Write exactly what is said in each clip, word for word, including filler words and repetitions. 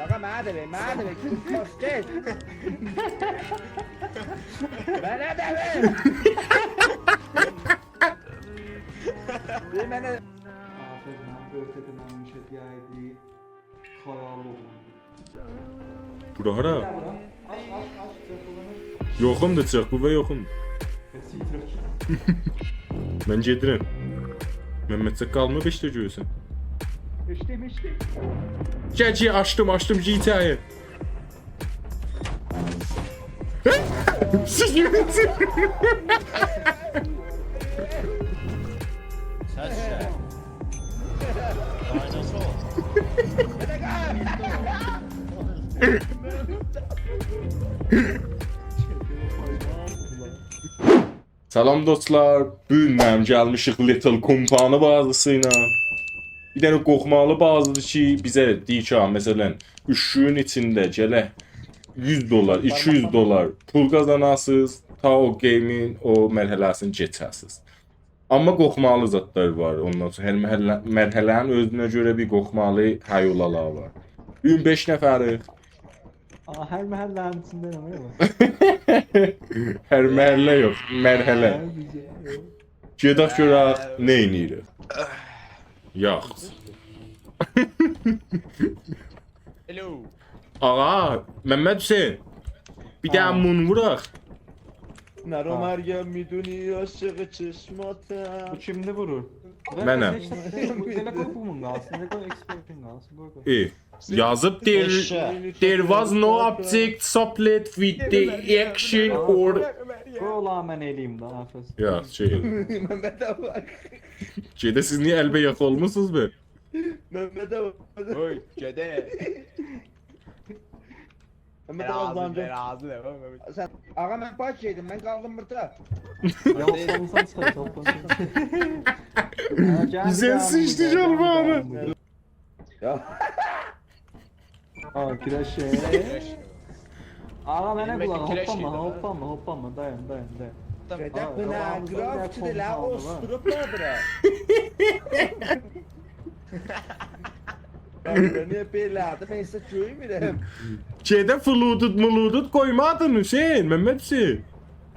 آقا، منه ده وئر، منه ده وئر، کیس پاسکئل. منه ده وئر. وئر منه. آخر من بؤرته‌ده منمیشه دئیردی. خیال اوغلو. بورا هارا؟ بورا، بورا. آچ، آچ، آچ، چیخ بورانی. یوخومدور، چیخ، بو و یوخوم. سیترک. من گئدیرم. ممد، سن قالما بئشده گؤرورسن. بئشده، بئشده. گل، گل، آچدیم، آچدیم، جی تی آیی. سیکیم. سس. دایناسور. سلام دوستلار، بو گون منیم گلمیشیک Little Company بازیسی ایله. بیر دنه قورخمالی بازیدیر کی، بیزه دئییر کی، ها، مثلا، اوچ گون ایچینده گرک یوز دلار، ایکی یوز دلار پول قازاناسینیز، تا او گیمین او مرحله‌سینی کئچه‌سینیز. آمما قورخمالی زادلار وار، اوندان سونرا هر مرحله، مرحله‌نین اؤزونه گؤره بیر قورخمالی هیولالار وار. بو گون بئش نفریک. آقا، هر محله‌نین ایچینده نه وار؟ هر محله یوخ، مرحله. هر بیری. گئدک گؤرک نه ائله‌ییریک. یاخشی. Hello. آقا، ممد حسین. بیر دنه، ها، موم ووراق. نرو، ها، مریم، می‌دونی عاشق چشماتم. بو کیمدی وورور؟ منم. بو بئله قوی، بومون قالسین، بئله قوی، اکسپرتین قالسین، قوی، قوی. ای. یازیب، there, ائششک. There was no object supplied with the action or... قوی، اولا من ائله‌ییم ده، حافظ. یوخ، شئی. ممده باخ. گئده، سیز نییه ال‌به‌یاخا اولموسونوز به؟ ممده باخ. اوی، گئده. ممده باخ، راضی، زانجا. راضی ده، باخ، باخ. سن، آقا، من باج یئدیم، من قالدیم بوردا. یا، اوتلانسان چیخار، اوتلانسان. ها، گل، گل، سیچدی گل، گل، گل، گل. یا. ها، گرش. گرش. آقا، منه قولاق، هوپپاما، هوپپاما، هوپپاما، دایان، دایان، دایان. تامام. گئده، آقا، بو نه قاباغیمیزدا بیر دنه قرافتی ده، کومپانی وار. اوستوروبلار بورا. بورا نییه بئله‌دیر؟ من هئچ گؤرمورم. گئده فلودود مولودود قویمادین، حسین، ممد حسین.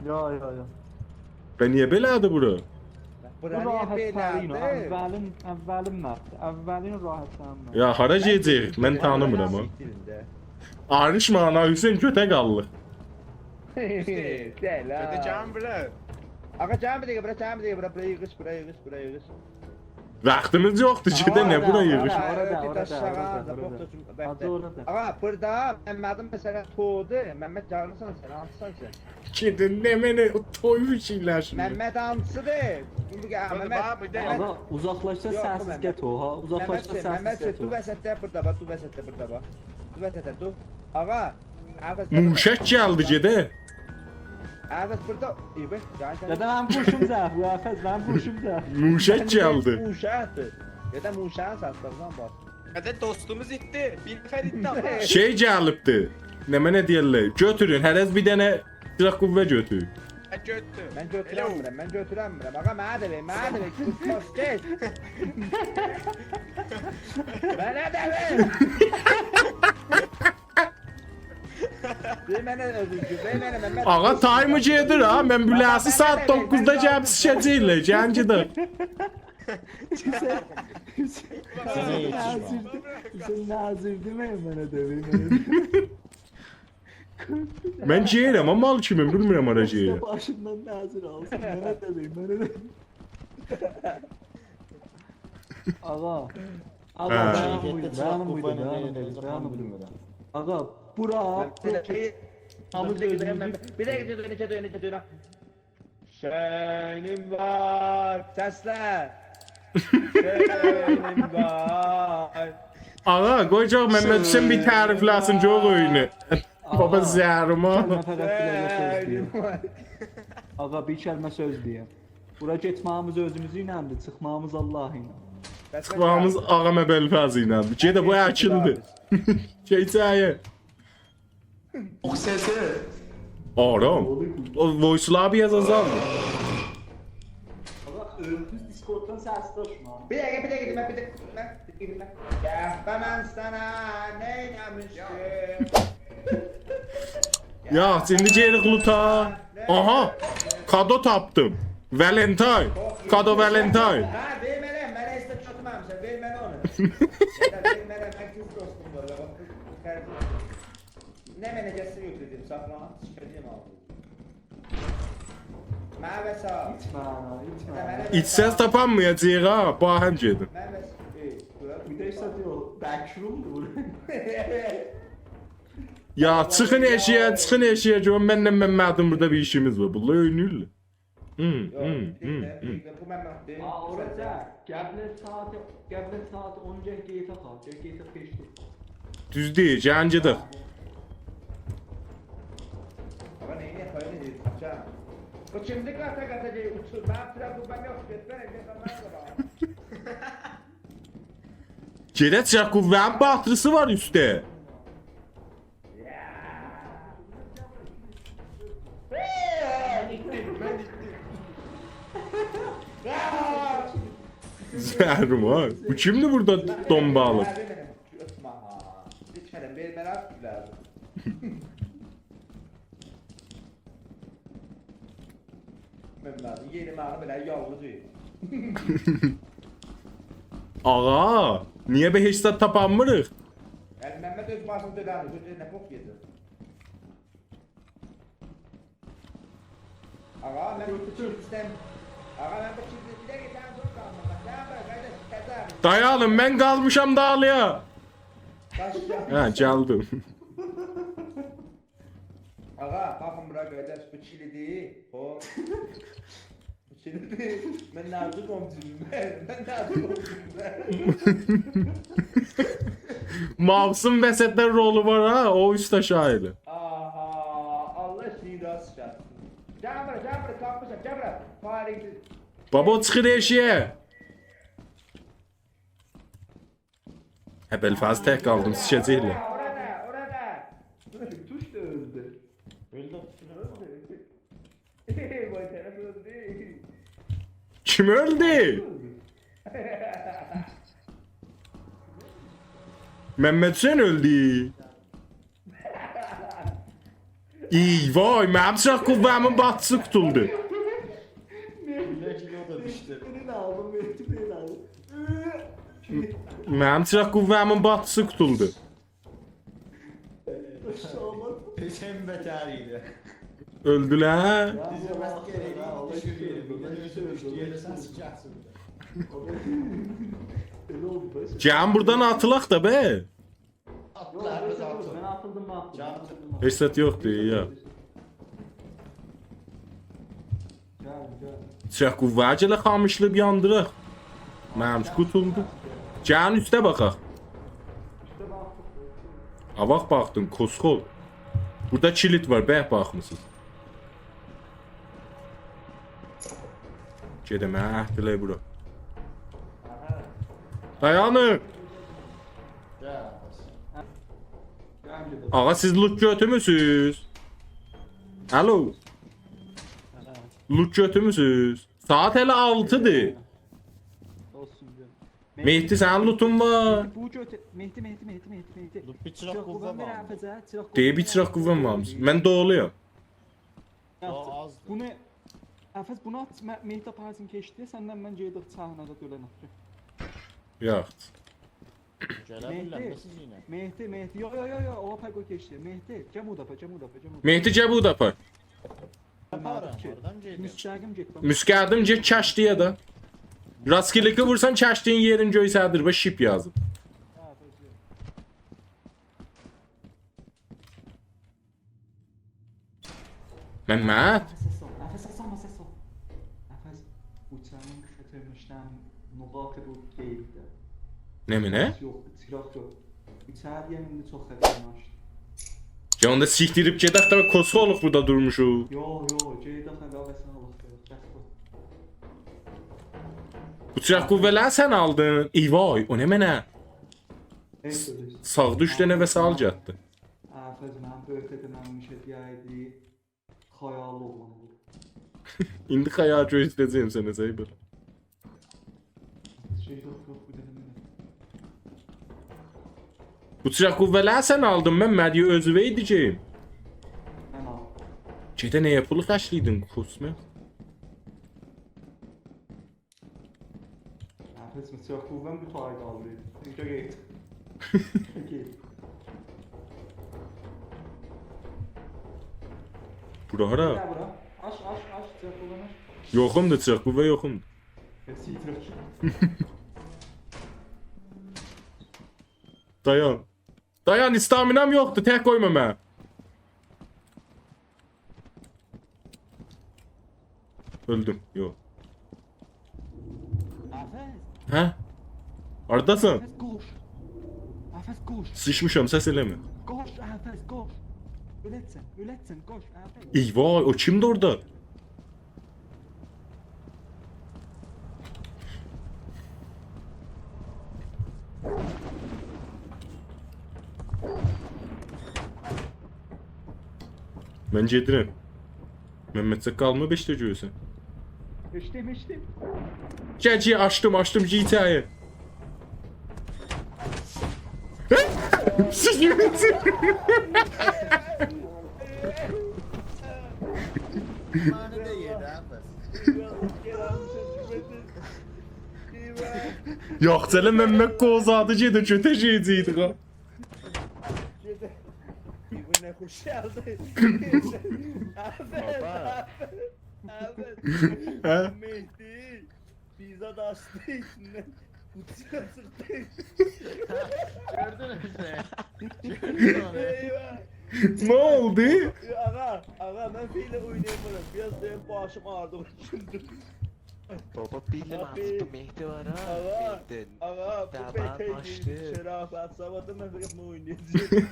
یا، یا، یا. به نییه بئله‌دیر بورا؟ بورا نییه بئله‌دیر؟ بو راحت‌ترین او، اولین، اولین مپدیر. اولین راحت‌ترین مپ. یا، هارا گئده‌جه‌ییک؟ من تانیمیرام او. سیکتیرین ده. آیریشما، آنا، حسین، گؤته قالدیق. دئییل ها. گئده گلین بورا. آقا، گلین بیر دقیقه بورا، گلین بیر دقیقه بورا. بورا ییغیش، بورا ییغیش، بورا ییغیش. واختیمیز یوخدور، گئده، نه بورا ییغیش؟ اورادا، اورادا، اورادا، اورادا، اورادا. حاجی، اورادا. آقا، بوردا ممدین مثلا تویودور. ممد، گلیرسن سن، هانسیسان سن؟ گئدین، نه منه، او توی بیر شئیلر شیمدی. ممد هانسیدیر؟ بو، بو، بوردا، ممد، باخ، بوردا. ممد. آقا، اوزاقلاشسا سسسیز گئت او، ها. یوخ، ممد. اوزاقلاشسا سسسیز گئت او. ممد، سن، ممد، سن، دور وسطده، بوردا باخ، دور وسطده. دور وسطده، دور. آقا، حافظ، موشک گلدی، گئده. حافظ، بوردا، ای، بس، گل، گل. گئده، منیم هوشوم ضعیف، حافظ، منیم هوشوم ضعیف. موشک گلدی. موشکدیر. گئده، موشکین سسلرینن باخ. گئده، دوستوموز ایتدی. بیر نفر ایتدی آمما. شئی گلیبدی. نمنه دئییرلر؟ گؤتورون، هره‌ز بیر دنه سیلاح قوه گؤتور. من گؤتوردوم. من گؤتورنمیرم، من گؤتورنمیرم. آقا، منه ده وئر، منه ده وئر. کیس پاسکئل. منه ده وئر. وئر منه اؤزونکو، وئر منه، ممد. آقا، تایمی گئدیر ها، من بیله‌سی ساعات دوققوزدا گلیب سیکه‌جکلر، گنجیده. حسین، حسین، حسین ناظردی، حسین ناظردی، وئر منه ده، وئر منه ده. من گئدیرم، آمما مال کیمی، بیلمیرم هارا گئدیرم. باشیندان ناظر آلسین، منه ده وئر، منه ده. آقا. آقا، هه. دایانین بویدو، دایانین بویدو، دایانین بویدو، دایانین بویدو. آقا، بورا، من بورا، بیر دقیقه، هامی بیر دقیقه، دؤنه‌جک، بیر دقیقه، دؤنه‌جک، دؤنه‌جک، دؤنه‌جک. شئییم وار، سسله. شئییم وار. آقا، قوی گؤرک ممد حسین بیر تعریفله‌سین، گؤر اویونو. آقا، بابا، زهرما. کلمه فقط بیر دنه سؤز دئییم. شئییم وار. آقا، بیر کلمه سؤز دئییم. بورا گئتمه‌ییمیز اؤزوموز ایلندیر، چیخماغیمیز الله ایله. بس، بس، چیخماغیمیز آقا مبلفز ایلندیر. گئده، بو اکیلدی. گئچه‌یه. چوخ سسی. آرام. او voice-لاری بیر آز آزالدی. آقا، اؤلدوز، دیسکورددان سس داشما. بیر دقیقه، بیر دقیقه، من بیر دقیقه، من گهده من سنه نئینه‌میشدیم؟ یاخشی، ایندی گئدیریک لوتا. آها! کادو تاپدیم. ولنتاین. کادو ولنتاین. هه، وئر منه، منه هئچ ده گؤتورمه‌میشم، وئر منه اونو. یئتر، وئر منه، من قیز دوستوم وار، باخ، بو خرجی. نه منه گلسه گؤتوره‌جم، ساخلا، سیکه‌جم آغزینی. منه وسا. ایچمه، ایچمه. منه وسا. ایچسز تاپانمایاجاغیق ها، باهم گئدین. منه وسا. ائ، بورا. بیر ده ایشده یوخ، backroomدور بورا. یا، چیخین ائشییه، چیخین ائشییه، گؤرون، منله ممدین بورادا بیر ایشیمیز وار. بونلار اؤینورلر. هی، یوخ، هی، دئییل، هی، دئییل، هی. دئییل، بو ممدی. ها، اورا دا. قبل ساعات، قبل ساعات اون گل گئت آخا، گل گئت آخا، بئش دئییل. دوز دئییر، گلین گئدک. آقا، نه، نه، پایین ائدیر، قاچان. بو کیمدیر قاتا قاتا گئدیر، اوچور؟ منیم تراکوبم یوخ، گئت، من ائوده قالماز قاباغا. گئدک، تراکوبه‌نین باتریسی وار اوستده. من ایتدیم، من ایتدیم. زهرمار. بو کیمدیر بورادا دونبالیق؟ هه، وئر منه، اؤتمه ها. هئچ منه، وئر منه، لازیم. من لازیم، یئنی منیم ائله یالنیز اؤیوم. آقا، نییه به هئچ زاد تاپانمیریق؟ یعنی ممد اؤز باشینی دؤننمیر، بو نه بوخ یئیه‌جک؟ آقا، من بو کیلدن، آقا، من بو کیلدن بیر دقیقه سن دور قالما. باخ، سن باخ، قارداش، تزه آدام. دایانین، من قالمیشام دالییا. داش، داش. هه، گلدیم. آقا، باخین بورا، قارداش، بو کیلیدی. او. بو کیلیدی. من نازیک اومجویوم، من. من نازیک اومجویوم، من. ماوسون وسطده رولو وار ها، او اوست آشاغیدی. آها، الله سیزی راست چیخارتسین. گل بورا، گل بورا، تاپمیشام، گل بورا. فایرینگ. بابا، او چیخیر ائشییه. هه، بلفاز تک قالدیم، سیکه‌جکلر. اورا دا، اورا دا، اورا دا. توش دا اؤلدو. اؤلدو. اؤلدو. وای، طرف اؤلدو. کیم اؤلدو؟ ممدحسین اؤلدو. ای وای، منیم چیراغ قوه‌مین باتیسی قوتولدو. بیلک او دا دوشدو. منیم چیراغ قوه‌مین باتیسی قوتولدو. پئشن بتر ایدی. اؤلدولر. بیزیم بس گرک ایدی دوشور یئره. بیر ده اؤزو دوشدو یئره، سن سیکه‌سین. گلین بورادان آتیلاق دا، به. آتلا، یوخ، هر یوخ، یوخ، آتلا. من آتیلدیم، من آتیلدیم. جان آتیلدیم. هئچ زاد یوخدور، یا. گل، گل. چیراغ قوه‌یه گلک، خامیشلاییب یاندیراق. منیم قوتولدو. گلین اوسته باخاق. اوسته باخدیق. آ، باخ، باخدین، کوسخول. بورادا کیلید وار، به‌به، باخمیسینیز. گئدیم، هه، دیلک بورا. دایانین. گل، بس. آقا، سیز لوت گؤتورموسونوز؟ الو. لوت گؤتورموسونوز؟ ساعات هله آلتیدیر. اولسون، گؤر. مهدی، سنین لوتون وار؟ مهدی، بو گؤتور. مهدی، مهدی، مهدی، مهدی، مهدی. لوت، بیر چیراغ قوه‌م وار. چیراغ قوه‌م وئر، حافظه، چیراغ قوه‌م وئر. دئییر، بیر چیراغ قوه‌م وارمیش. من دولویام. یاخشی. داها آزدیر. بونو، حافظ، بونو آت، مه-، مهدی آپارسین کئچدی، سنن من گئدک صحنه‌ده دؤنک. یاخشی. گله بیلرم، مهدی، نه سیز یئنه؟ مهدی، مهدی، یو، یو، یو، یو، او آپار قوی کئچدی. مهدی، گل بورادا آپار، گل بورادا آپار، گل بورادا. مهدی، گل بورادا آپار. آپارام، هاردان گئدیرم؟ مستقیم گئت، باخ. مستقیم گئت کشتییه ده. راست کلیکی وورسان کشتیین یئرینی گؤستریر، باخ، شیپ یازیب. هه، باخ، گؤر. ممد؟ نفس آل، نفس آل، سالما، سس آل. نفس، اوچاغین گؤتورموشدن نقاط بو دئییلدی. نمنه؟ یوخ، چیراغ یوخ. ایچری‌یه ایندی چوخ خطرناکدیر. یا اوندا سیکدیریب گئدک ده، کوسخول اولوق بورادا دورموشوق. یوخ، یوخ، گئدک، هه، بابا، سن آل، یوخ، گل، قوی. بو چیراغ قوه‌لری سن آلدین. ای وای، او نمنه؟ نئیسه، نئیسه. ساغدا اوچ دنه وسایل گتدی. حافظ، منیم بؤیوک دده‌م همیشه دئیردی، خیالی اوغلان اولور. ایندی خیال گؤستره‌جه‌یم سنه، سئی بئله. شئی، یوخ، یوخ، بیر دنه منه. بو چیراغ قوه‌لری سن آلدین، من مدیو اؤزووه ایدی کی. من آلدیم. گئده نه‌یه پولو خرجله‌یدین، کوسمه؟ نفس، بو چیراغ قوه‌م بو تایی قالدی. اینجا گئت. گئت. بورا هارا؟ گل بورا. آچ، آچ، آچ، چیراغ قوه‌نی آچ. یوخومدور، چیراغ قوه یوخومدور. بس ایتیرک. دایان. دایان، استامینام یوخدور، تک قویما منی. اؤلدوم، یوخ. حافظ، هه؟ هارداسان؟ حافظ، قوش. حافظ، قوش. سیچمیشام، سس ائله‌مه. قوش، حافظ، قوش. اؤله‌جکسن، اؤله‌جکسن، قوش، حافظ. ای وای، او کیمدی اورادا؟ من گئدیرم. ممد، سن قالما بئشده گؤرورسن. ائشیتدیم، ائشیتدیم. گل، گل، آچدیم، آچدیم، گیر ایچری. سیکیم. منی ده یئدی، هه، بس. یوخ، ائله ممد قوزادی گئده، گؤته گئده‌جکدیک ها. گئده. بی‌بی، نه خوش گلدی. بابا. آفرین، آفرین. هه؟ مهدی. پیزا دا آچدی ایچیندن. قوچویا چیخدی. گؤردونوز مو؟ گؤردون اونو؟ ائیواه. نه اولدو؟ آقا، آقا، من فعلا اوینایامیرام. بیر آز منیم باشیم آغریدی، اوتوردوم. بابا، بیلدیم آخی، بو مهدی وار ها، آقا، مهدی. آقا، بو دبان بتر آچدی. گیردی، شرافت، صاباحدان من فقط بونو اوینایاجاغام.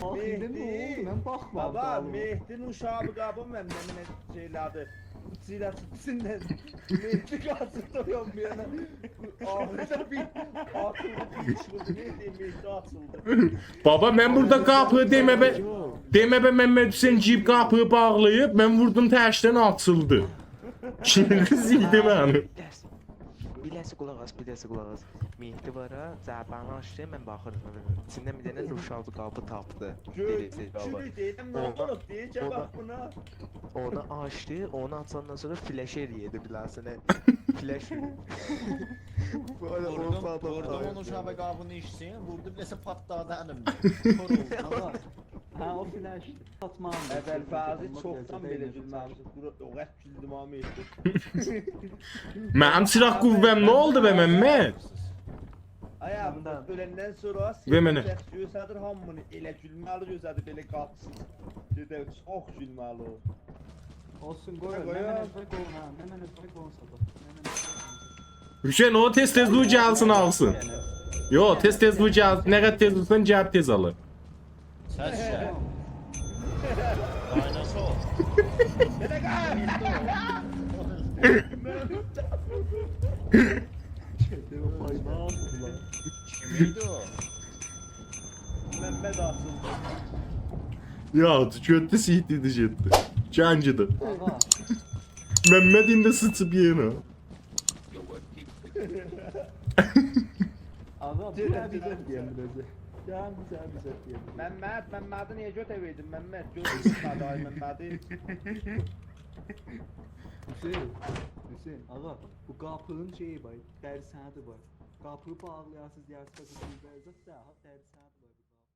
آخی، ایندی نه مهدی، اولدو؟ من باخمادیم بابا، قابیما. مهدی‌نین اوشاغی قابی من، من، من شئی ائله‌دی. اوچو ایله چیخدی ایچیندن. مهدی قاچیردی او یان بو یانا. آخیردا بیر آچیلدی، بیر ایش ووردو. مهدی، مهدی آچیلدی. بابا، من بورادا قاپی دئمه به، دئمه به ممد حسین گیریب قاپینی باغلاییب، من ووردوم ترسدن آچیلدی. کیمدی زیدی منی؟ بیر لحظه، بیر لحظه قولاق آس، بیر لحظه قولاق آس. مهدی وار ها، دبانی آچدی، من باخیرام. ایچیندن بیر دنه نوشابه قابی تاپدی. گؤردوم، دئدی، بابا. گؤردوم، دئدیم، نه اونا، اولوب، دئییر، گل اونا، باخ بونا. اونو آچدی، اونو آچاندان سونرا فلش ائله‌ییردی بیله‌سینه. فلش. بو آرا ووردوم، اورتا آدام ووردوم دایاندی اونون یعنی. شبکه قابینی ایچسین، ووردو بیله‌سه پاتلادی انیمده. کور اولدو. آقا، هه، او فلشدیر. آتماغین دا اول ایچسین، فضلی آتماغین دا چوخدان بئله گؤزده گولمه‌میشیک. بورا او قدر گولدوم، آمما ائشیتدیم. منیم چیراغ قوه‌م نه اولدو به ممد؟ آی آبی، من ده اؤلندن سونرا وئر منه. سیز گؤرسدیر هامینی، ائله گولمه‌لی گؤرسدیر، بئله قاچسین. گئده، چوخ گولمه‌لی او. اولسون، قوی، قوی، قوی. ممد اؤزووه قویون، هه، ممد اؤزووه قویون صاباح. ممد اؤزووه قویون صاباح. حسین، او تئز-تئز وور گلسین آلسین. یوخ، تئز-تئز وور گل، نه قدر تئز وورسان گلیب تئز آلیر. سس شئی. دایناسور. کیم ایدی او؟ ممد آچیلدی. یا، گؤتدو، سیکدیردی، گئتدی. گنگیدی. آقا. ممد ایندی سیچیب یئنه. آقا، بو گل، نه گل، بیزه گل. دئیه‌م بیله‌جک. گل بیزه، بیزه دئیه‌م بیله‌جک. ممد، ممدی نییه گؤتووردین، ممد؟ گؤتووردون، آی ممدی. حسین، حسین، آقا، بو قاپینین شئیی وار، درصدی وار. قاپینی باغلایاسینیز، یارسیز قاپینی وئره‌جک ده، ها، درصدی.